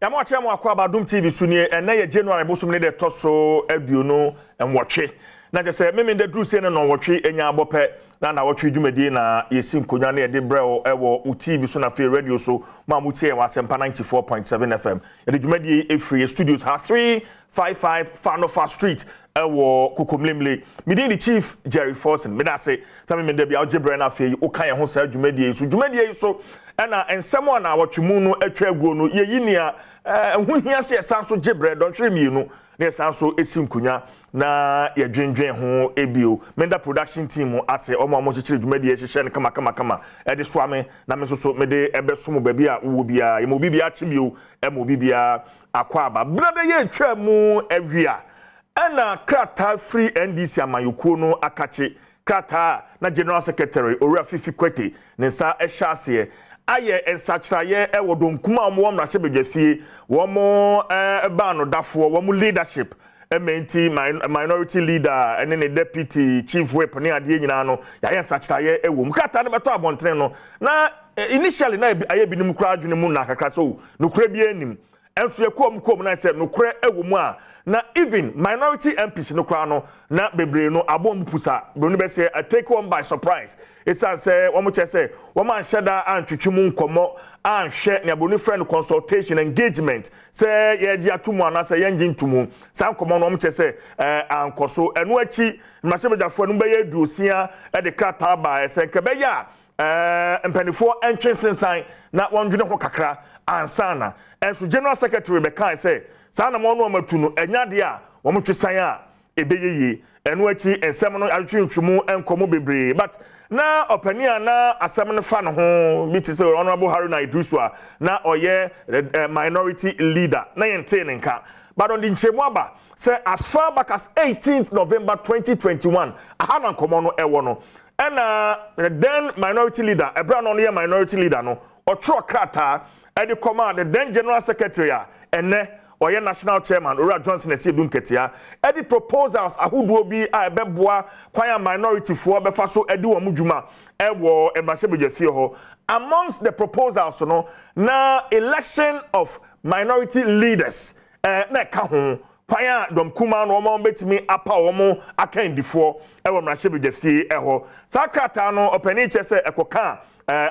Yɛma ɔkyerɛ mu akɔ aba Adom TV so nie. Ɛnɛ yɛ January bosom ne deɛ ɛtɔ so 28, na kyerɛ sɛ Memenda duru sei no 8 ɛnya abɔ pɛ na nawɔtwe dwumadie na yɛsi nkonnwa na yɛde brɛ wo ɛwɔ wo TV so na afei radio so. Mo a motie yɛn wɔ Asɛmpa 94.7 FM, yɛde dwumadie yi ɛfiri yɛ studios ha, 355 Fanofa Street, ɛwɔ Kokomlemle. Medin de Chief Jerry Forson. Meda ase sɛ Memenda bia wogye berɛ no afei woka yɛn ho saa dwumadie yi so. Dwumadie yi so ɛna nsɛm a nawɔtwe mu no atwa aguo no, yɛyi nea ɛho hia sɛ yɛsan so gye berɛ dɔnhwere 2 na yɛsan so esi nkonnwa na yɛdwendwen ho ebio. Menda production team mu ase, ɔmo a wɔkyekyere dwumadie hyehyɛ no kamakamakama ɛde soa me na me nso so mede ɛbɛso mo baabi a wowɔ biara. Yɛma obi biara kye bio, ɛma obi biara akɔ aba. Berɛ de yɛtwa mu awia ɛna krataa firi NDC amanyɔkuo no akakye krataa na General Secretary Owura Fifi Kwete ne nsa ɛhyɛ aseɛ ayɛ nsakyerɛeɛ ɛwɔ donkum a wɔwɔ mmarahyɛbadwafie, wɔn ɛbaa no dafoɔ, wɔn leadership ɛmɛ nti minority leader ɛne ne deputy chief whip ne adeɛ nyinaa no, yɛayɛ nsakyerɛeɛ ɛwɔ mu. Krataa no bɛtɔ abɔntene no na initially na ayɛ binom koraa adwene mu na kakra so nokorɛ bi anim ɛnso yɛ kɔɔm kɔɔm na sɛ nokorɛ ɛwɔ mu a, na even minority MPs no koraa no na bebree no abɔ mu pusa broni bɛ sɛ take wɔn by surprise, esan sɛ wɔn kyɛ sɛ wɔn anhyɛ da antwitwi mu nkɔmɔ anhwɛ nea broni frɛ no consultation, engagement, sɛ yɛgye ato mu anaasɛ yɛngye nto mu. Saa nkɔmɔ no wɔn kyɛ sɛ ankɔ so. Ɛno akyi mmarahyɛbadwafoɔ no bɛyɛ 60 ɛde krataa baa ɛsɛ nkɛbɛyɛ a mpanimfoɔ ntwe nsensan na wɔndwene ho kakra ansana. Ɛnso General Secretary bɛkae sɛ saa na wɔn no wɔn atu no ɛnya adeɛ a wɔn twe san a ɛbɛyɛ yie. Ɛno akyi nsɛm no atwitwi mu nkɔmɔ bebree, but na ɔpanin a na asɛm no fa ne ho bi te sɛ Honourable Haruna Iddrisu a na ɔyɛ minority leader na yɛntee ne nka, but ɔde nkyɛnmu aba sɛ as far back as 18th November 2021, aha na nkɔmɔ no ɛwɔ no, ɛna then minority leader, ɛberɛ a na ɔno yɛ minority leader no, ɔtwerɛ krataa ɛde kɔma the then General Secretary a ɛnɛ ɔyɛ national chairman, Owura Johnson Asiedu Nketea, ɛde proposals ahodoɔ bi a ɛbɛboa kwan a minority foɔ bɛfa so ɛde wɔn dwuma ɛwɔ mmarahyɛbadwafie hɔ. Amongst the proposals no na election of minority leaders na ɛka ho, kwan a dɔm kumaa no wɔn bɛtumi apa wɔn akandifoɔ ɛwɔ mmarahyɛbadwafie ɛhɔ. Saa krataa no, ɔpanin kyerɛ sɛ ɛkɔka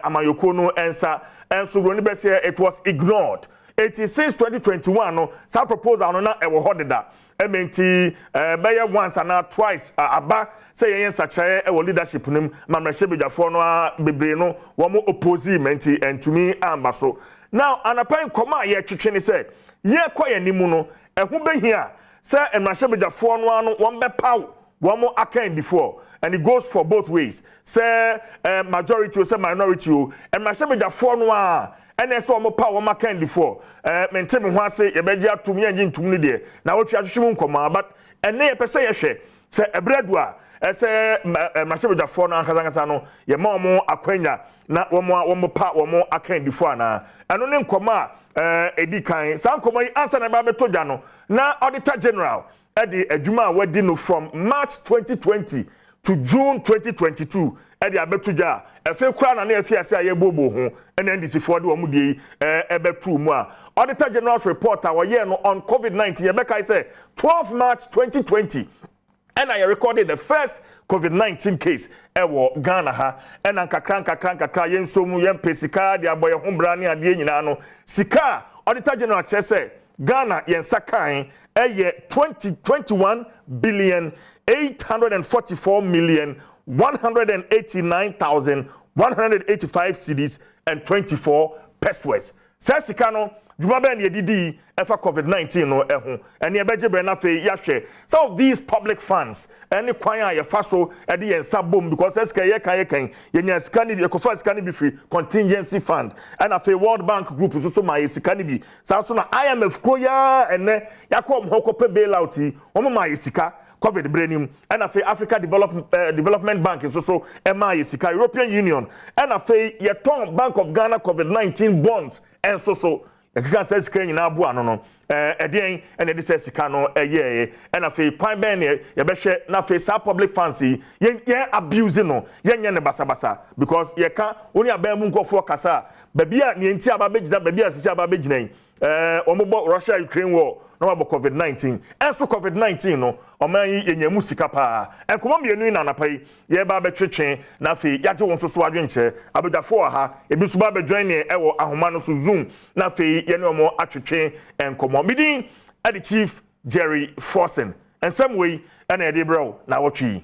amanyɔkuo no nsa, ɛnso buroni bɛsɛ it was ignored. Eti since 2021 no, saa proposal no na ɛwɔ hɔ deda. Ɛmɛ nti bɛyɛ once ana twice aba sɛ yɛnyɛ nsakyerɛ ɛwɔ leadership no mu ma mmarahyɛbadwafoɔ no a bebree no wɔn oppose mɛ nti ntumi amba so. Now anapa nkɔmɔ a yɛtwetwe ne sɛ yɛkɔ yɛn anim no, ɛho bɛhia sɛ mmarahyɛbadwafoɔ no ano wɔn bɛpaw wɔn akandifoɔ, and it goes for both ways, sɛ majority o, sɛ minority o, mmarahyɛbadwafoɔ no a ɛna ɛsɛ wɔn pa wɔn akandifoɔ. Mente me ho ase, yɛbɛgye atum, yɛngye ntum no deɛ na wɔtwe ahwehwɛ mu nkɔmɔ, but ɛnɛ yɛpɛ sɛ yɛhwɛ sɛ ɛbrɛ du a ɛsɛ mmarahyɛbadwafoɔ no ankasa no yɛma wɔn akwanya na wɔn a wɔn pa wɔn akandifoɔ anaa. Ɛno ne nkɔmɔ a ɛdi kan. Saa nkɔmɔ yi ansa na ɛba abɛtɔ dwa no, na Auditor General ɛde adwuma a wadi no from March 2020 to June 2022 ɛde abɛto dwa a ɛfɛ kura na ne yɛfi ase a yɛbobo ho ɛna NDC foɔ de wɔn deɛ yi ɛbɛto mu a Auditor General's report a wɔyɛɛ no on COVID-19. Yɛbɛkae sɛ 12 March 2020 ɛna yɛ recorded the first COVID-19 case ɛwɔ Ghana ha. Ɛna nkakra nkakra nkakra yɛn nso mu yɛn pɛ sika de abɔ yɛn ho bra ne adeɛ nyinaa no, sika a Auditor General kyerɛ sɛ Ghana yɛn nsa kan ɛyɛ 21,844,189,185 cedis and 24 pesewas. Saa sika no, dwuma bɛn na yɛdidi ɛfa COVID-19 no ɛho? Ɛne ɛbɛgye brɛ no afei yɛahwɛ some of these public funds ɛne kwan a yɛfa so ɛde yɛn nsa bom, because sɛ sika yɛka yɛkan yɛnya sika no bi, yɛkɔfa sika no bi firi contingency fund, ɛna afei World Bank Group nso so ma yɛ sika no bi. Saa nso na IMF kuro yaa ɛnɛ yɛakɔ wɔn hɔ kɔpɛ bailout yi, wɔn ma yɛ sika COVID berɛ nim, ɛna afei Africa Development Bank nso so ɛma yɛ sika, European Union, ɛna afei yɛtɔn Bank of Ghana COVID-19 bonds ɛnso so. Yɛkeka sɛ sika nyinaa boa no, ɛdeɛn ɛna ɛde sɛ sika no ɛyɛɛ? Ɛna afei kwan bɛn ne yɛbɛhwɛ na afei saa public funds yi yɛn abuse no, yɛnyɛ ne basabasa? Because yɛka wɔn ne aban mu nkɔfoɔ kasa a, baabi a nea nti aba bɛgyina, baabi a sisi aba bɛgyina yi. Wɔn bɔ Russia Ukraine war na wɔabɔ COVID-19. Ɛnso COVID-19 no, ɔman yi yɛnya mu sika paa. Nkɔmɔ mmienu yi na anapa yi yɛba abɛtwetwe, na afei yɛagye wɔn nso so adwenkyerɛ. Abadwafoɔ wɔ ha, ebi nso ba abɛdwan ne ɛwɔ ahoma no so, Zoom, na afei yɛne wɔn atwetwe nkɔmɔ. Midin ɛde Chief Jerry Forson. Nsɛm wei ɛna yɛde brɛw na awɔtwe yi.